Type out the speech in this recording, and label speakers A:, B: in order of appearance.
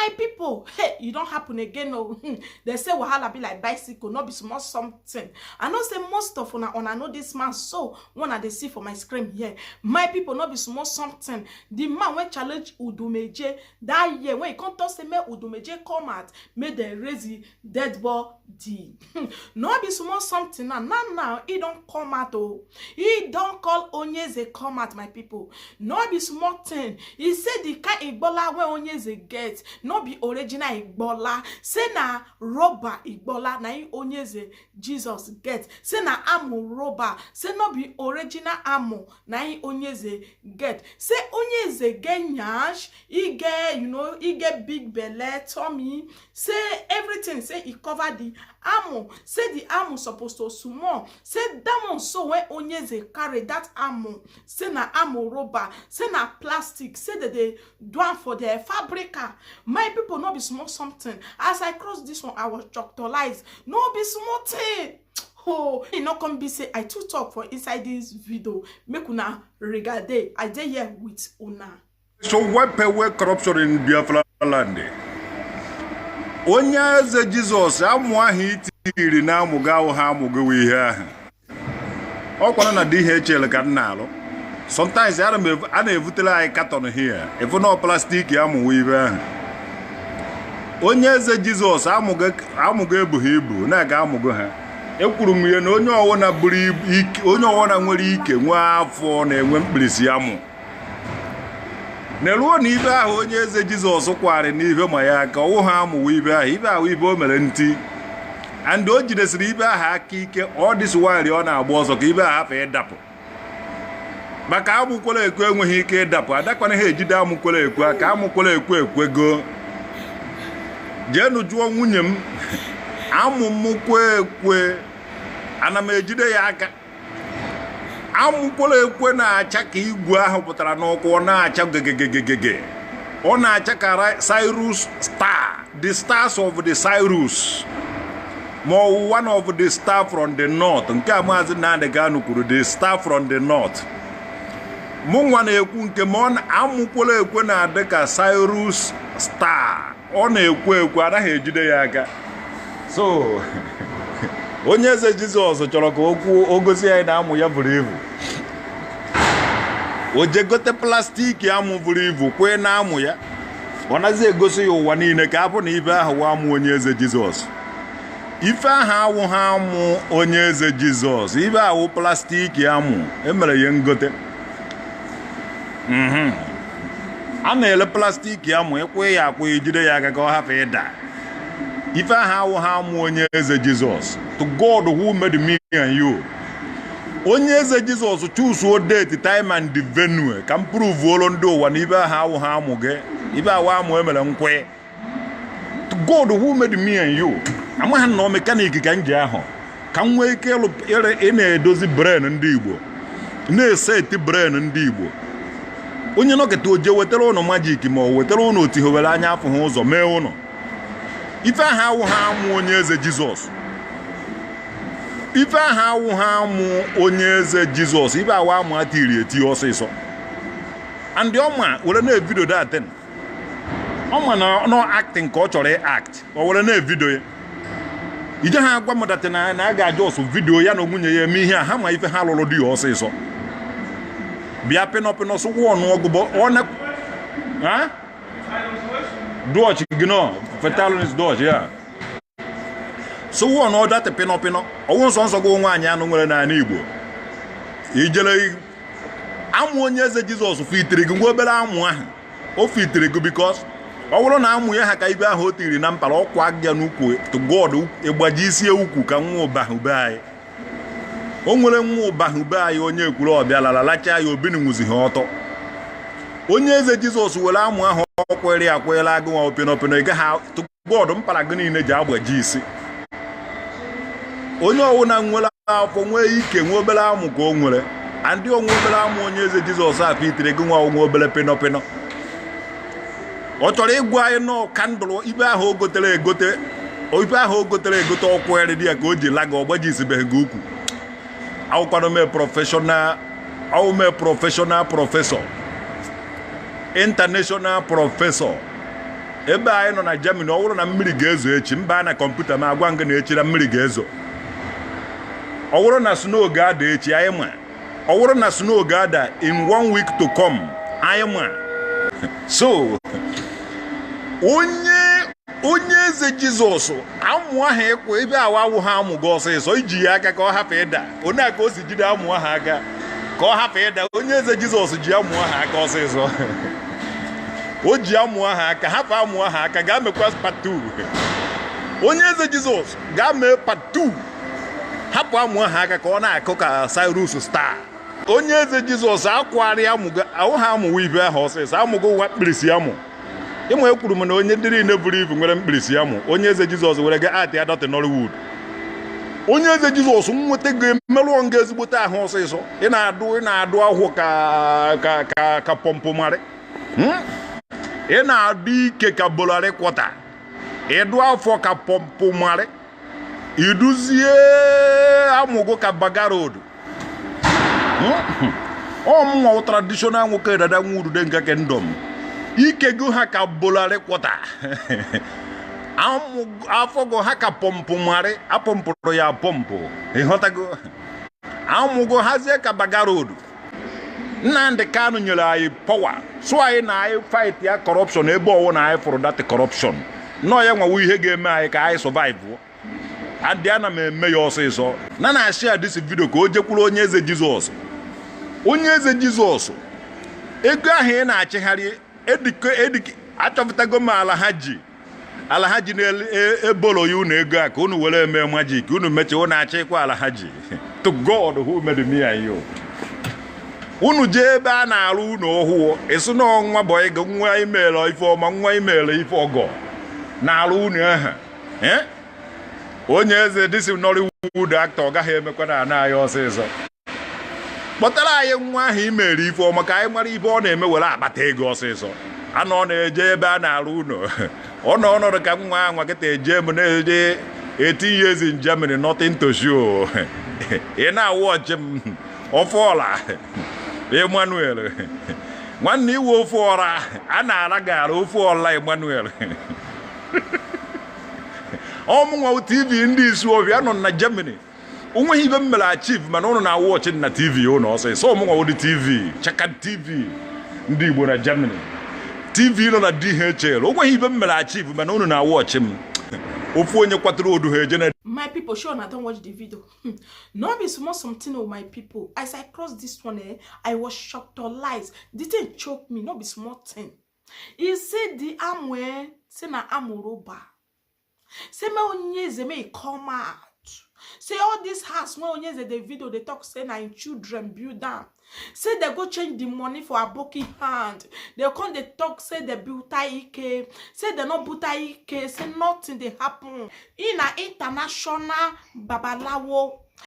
A: My people, hey, e don happen again o. They say wahala be like bicycle, no be small something. I know say most of una una know this man, so one I dey see for my screen here. My people, no be small something. The man wey challenge Odumeje that year, when he come talk say make Odumeje come out, make dem raise the dead body. No be small something. Now he don come out o. He don call Onyeze come out. My people, no be small thing. He say the kind Igbola wey Onyeze get no be original Igbola, say na rubber Igbola na him Onyeze Jesus get, say na amu rubber, say no be original amu na him Onyeze get, say Onyeze get nyash, e get e get big belle, tummy, say everything, say e cover the amu, say the amu suppose to small, say that one so wey Onyeze carry that amu, say na amu rubber, say na plastic, say dem dey do am for the fabrica. My people, no be small something. As I cross this one, I was choctolized. No be small thing. Oh, e no come be say I too talk for inside this video. Make una regard, I dey here with una.
B: So wipe away corruption in Biafra land. Onye eze Jizọs, amụ ahụ itiri na amụgo ahụ ha amụgowe ihe ahụ. Ọ kwara na DHL ka m na-alụ. Sometimes a na-evutere anyị carton here. Efu na plastic amụwa ibe ahụ. Onye eze Jizọs, amụgo ebughị ibu na-aga amụgo ha. Ekwuru m ya na onye ọwụna buru ike, onye ọwụna nwere ike nwee afọ na-enwe mkpirisi amụ. Neruo na ibe ahụ onye eze Jizọs kwarị n'ihe ma ya aka ọwụ ha amụwa ibe ahụ, ibe ahụ ibe o mere ntị and o jidesiri ibe ahụ aka ike. Ọ dịsịwarị ọ na-agba ọsọ ka ibe ahụ hapụ ịdapụ, maka amụkwere ekwe enweghị ike ịdapụ. Adakwana ha ejide amụkwere ekwe aka, amụkwere ekwe ekwego. Jeenu jụọ nwunye m, amụmụkwe ekwe ana m ejide ya aka. Amụkwere ekwe na-acha ka igwe ahụ pụtara n'ụkwụ, ọ na-acha gegegegege, ọ na-acha ka Cyrus star, the stars of the Cyrus, ma ọ wụ one of the star from the north. Nke a Maazị Nnamdi Kanu kwuru, the star from the north. Mụ nwa na-ekwu nke ma ọ amụkwere ekwe na-adị ka Cyrus star, ọ na-ekwe ekwe, anaghị ejide ya aka. So onye eze Jizọs chọrọ ka o kwuo, o gosi anyị na amụ ya buru ibu. O je gote plastic amụ buru ibu kwee na amụ ya, ọ naghị egosi ya ụwa niile ka abụ na ibe ahụ wa amụ onye eze Jizọs. Ife ahụ awụ ha amụ onye eze Jizọs, ibe awụ plastic amụ emere ya ngote. A na-ele plastic amụ, ịkwụ ya akwụ, ejide ya aka ka ọ hapụ ịda. Ife ahụ awụ ha amụ onye eze Jizọs. To God who made me and you, onye eze Jizọs, choose date, time and the venue ka m prove ndị ụwa na ibe ahụ awụ ha amụ gị, ibe awụ amụ emere nkwe. To God who made me and you, amaghị na ọ mechanic ka m ji ahụ ka m nwee ike ị na-edozi brain ndị Igbo, na-eseti brain ndị Igbo. Onye nọkịta oje wetara ụnụ magic ma ọ wetara ụnụ otighowere anya afọ ha ụzọ mee ụnụ. Ife ahụ awụ ha amụ onye eze Jizọs, ife ahụ awụ ha amụ onye eze Jizọs, ife awụ amụ atiri eti ọsịsọ. And ọma were na-evideo datin, ọma na nọ acting ka ọ chọrọ act, ọ were na-evideo ya. Ije ha agwa m datin na a ga-aja ọsụ video ya na nwunye ya eme ihe a ha ma ife ha lụrụ dị ya ọsịsọ. Bịa pịnọpịnọ sụkwa ọnụọgụbọ ọ na ha Dutch gị nọ Fetalonis Dutch ya sụwa ọnụ datị pịnọpịnọ ọwụ nsọ nsọ gị nwaanyị anụ nwere n'ala Igbo. Ijele amụ onye eze Jizọs fitiri gị nwa obere amụ ahụ o fitiri gị, because ọ bụrụ na amụ ya ha ka ibe ahụ o tiri na mpara ọkwa ya n'ukwu, to God, ịgbaji isi ukwu ka nwa ụbahụ be anyị. O nwere nwa ụbahụ be anyị, onye ekwuru ọbịa lara lachaa ya obini nwụzighị ọtọ. Onye eze Jizọs were amụ ahụ ọkwere akwere agụ nwa opinopino, ị gaghị, to God, mpara gị niile ji agbaji isi. Onye ọwụna nwere afọ nwee ike nwee obere amụ ka o nwere andị onwe obere amụ onye eze Jizọs a fitiri gị nwa nwe obere pinọpinọ. Ọ chọrọ ịgwa anyị nọọ candle ibe ahụ o gotere egote, ibe ahụ o gotere egote ọkwere dị ya ka o ji laga ọgbaji isibeghị gị ukwu. Awụkwanụ mee professional, awụ mee professional professor, international professor. Ebe anyị nọ na Germany, ọ bụrụ na mmiri ga-ezo echi, mba na kọmputa m agwa ngị na echi na mmiri ga-ezo. Ọ bụrụ na snow ga-ada echi, anyị ma. Ọ bụrụ na snow ga-ada in one week to come, anyị ma. So onye eze Jizọs, amụ ahụ ịkwụ ebe awa awụ ha amụgo ọsịsọ, iji ya aka ka ọ hapụ ịda. Onye a ka o si jide amụ ahụ aka ka ọ hapụ ịda. Onye eze Jizọs ji amụ ahụ aka ọsịsọ. O ji amụ ahụ aka, hapụ amụ ahụ aka. Gaa mekwa part 2. Onye eze Jizọs, gaa mee part 2. Hapụ amụ ahụ aka ka ọ na-akụ ka Cyrus Star. Onye eze Jizọs, akwagharị amụgo ahụ ha amụwa ibe ahụ ọsịsọ. Amụgo nwa mkpirisi amụ. Ịmụ ekwuru m na onye ndị niile buru ibu nwere mkpirisi amụ. Onye eze Jizọs were ga atị ya dọtị Nollywood. Onye eze Jizọs, nweta gị merụọ nga ezigbote ahụ ọsịsọ. Ị na-adụ ahụ ka pọmpụ marị. Ị na-adụ ike ka bolari kwọta. Ịdụ afọ ka pọmpụ marị. Iduzie amụgo ka baga road. Ọmụnwa traditional nwoke dada nwa udude nke kingdom. Ikego ha ka bolari kwọta. Afọgo ha ka pọmpụ marị, apọmpụrụ ya pọmpụ. Ịghọtago? Amụgo hazie ka baga road. Nnamdị Kanụ nyere anyị power, so anyị na anyị fight ya corruption ebe ọwụ na anyị fụrụ that corruption nọọ ya nwawo ihe ga-eme anyị ka anyị survive. Adị ana m eme ya ọsịsọ na na share this video ka o jekwuru onye eze Jizọs. Onye eze Jizọs, ego ahụ ị na-achịgharị ediko ediko, achọpụtago m ala ha ji, ala ha ji na-ebolo ya unu ego a ka unu were eme magic. Unu mechaa, unu achịkwa ala ha ji. To God who made me and you, unu jee ebe a na-arụ unu ọhụụ, esi na ọnwa bọyị gị, nwa imeela ife ọma, nwa imeela ife ọgọ na-arụ unu aha. Eh? Onye eze, this Nollywood actor, ọ gaghị emekwa na ana anyị ọsịsọ. Kpọtara anyị nwa ahụ imere ife ọma ka anyị mara ife ọ na-eme were akpata ego ọsịsọ. Anọ ọ na-eje ebe a na-arụ ụlọ, ọ nọ ọnọdụ ka nwa anwa kịta eje m na-eje 18 years in Germany, nothing to show. Ị na-awụ ọchị m ofe ọla. Emmanuel nwanne, iwe ofe ọra a na-ara gara ofe ọla. Emmanuel, ọmụnwa TV ndị isi ọbịa nọ na Germany, onweghị ibe m mere achieve, mana ụnụ na-awụ ọchị na TV ụnụ ọsịsọ. Ọmụnwa ụdị TV Chaka TV ndị Igbo na Germany, TV nọ na DHL, onweghị ibe m mere achieve, mana ụnụ na-awụ ọchị m. Ofu onye kwatara odu ha eje na
A: My people, sure una don watch the video. No be small something oh, my people. As I cross this one, eh, I was shocked or lies. The thing choke me. No be small thing. E say the amu, eh, say na amu roba. Say me Onyeze may come out. Say all this house when Onyeze the video they talk say na im children build am. Say they go change the money for aboki hand. They come dey talk say they build Ike. Say they no build Ike. Say nothing dey happen. In na international babalawo.